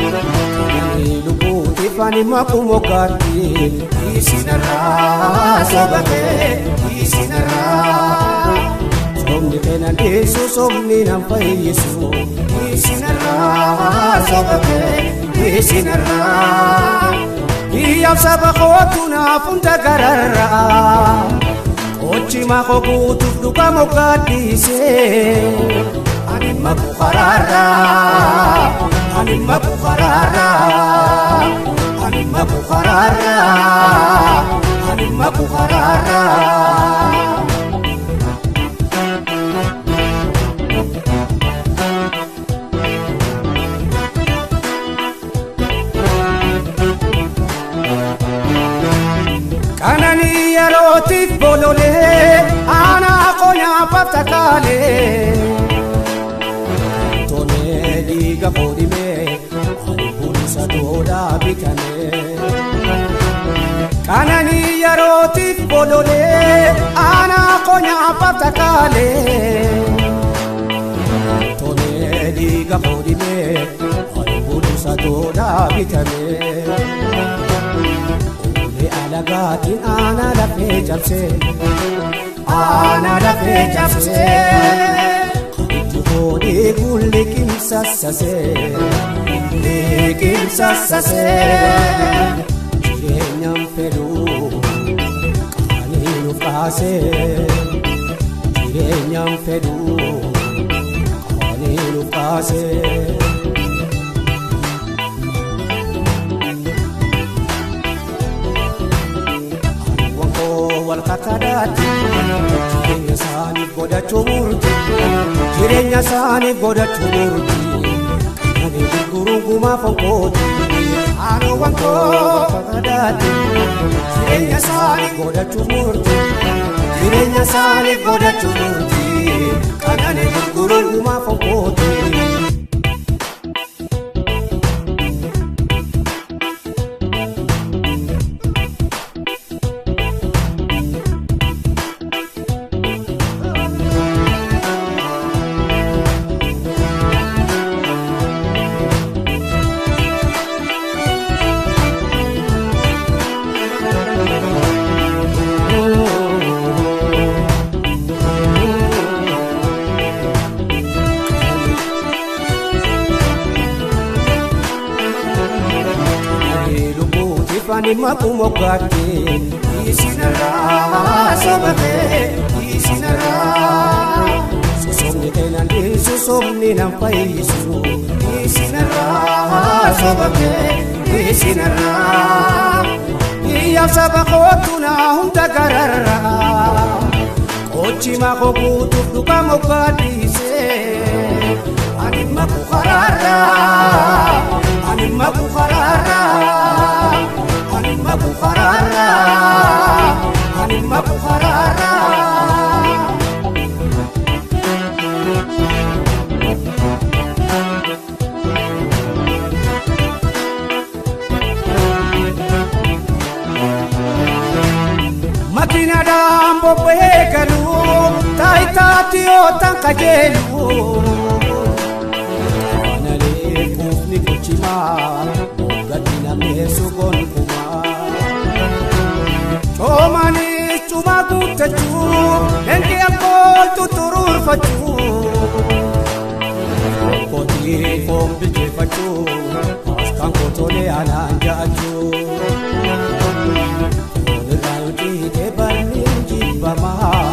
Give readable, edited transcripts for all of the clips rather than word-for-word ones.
Ani lubbuutiif ani maquu gaatti isinarraa sobatee isinarraa. Somni keenan dhiisu somni nan fayyisu isinarraa sobatee isinarraa. Biyyaaf saba kootu naaf hunda gararraa. Kochi maqoo guutuuf dhugaa moggaadhiisee. Ani maquu karaarraa. Ani maquu karaarraa. Ani maquu karaarraa. Ani maquu karaarraa. Kanani yerootiif bololee aanaa qonyaa baktakaalee. Tonee dhiiga foodhimee ani bulisa doodhaa bitamee. Kanani yerootiif bololee aanaa qonyaa baktakaalee. Tonee dhiiga foodhimee ani bulisa doodhaa bitamee. Alagaatiin aanaa lafee cabsee aanaa lafee cabsee itti hoodee kun liqimsassasee liqimsassasee jireenyaan fedhuu qaanii nuuf kaasee jireenyaan fedhuu qaanii nuuf kaasee. Walkakadaati jireenya isaaniif godhachuu murti jireenya isaaniif godhachuu murti kanani gurguruun gumaa fonkooti haaloowwan koo walkakadaati jireenya isaaniif godhachuu murti jireenya isaaniif godhachuu murti kanani gurguruun gumaa fonkooti. Ani maquu moggaatti isinarraa sobatee isinarraa. Somni keenan dhiisu somni nan fayyisu isinarraa sobatee isinarraa. Biyyaaf saba kootu naa hunda gararraa. Kochi maqoo guutuuf dhugaa moggaadhiisee. Ani maquu karaarraa. Ani maquu karaarraa. Ani maquu karaarraa. Ani maquu karaarraa. Makiinadhaan bobba'ee galuu taayitaatti yoo tan qajeelu. Kanalee kuufni gochimaa gadi nameessu gonkumaa. Coomaanis cumaa guuttachuu leenji alkooltu turuurfachuu. Kootii foon bilcheeffachuu asxaan kootolee anaan ja'achuu. Foonirraa yoo ciite barni jibbamaa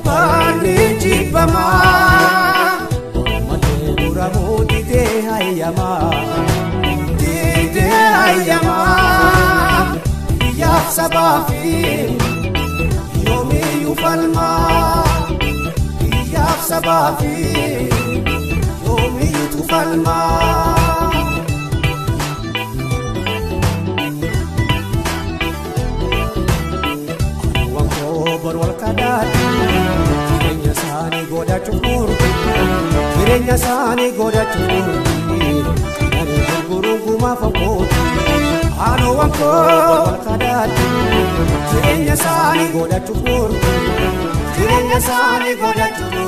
barni jibbamaa. Mormatee muramuu didee hayyamaa didee hayyamaa. Biyyaaf sabaa fi yoomiyyuu falmaa biyyaaf sabaa fi yoomiyyuu falmaa. Anuwwan koo bor wal kadaati jireenya isaanii godhachuuf murti jireenya isaanii godhachuuf murti kanani gurguruun gumaa fonkooti. Haaloowwan koo wal kadaati jireenya isaanii godhachuuf murti jireenya isaanii godhachuuf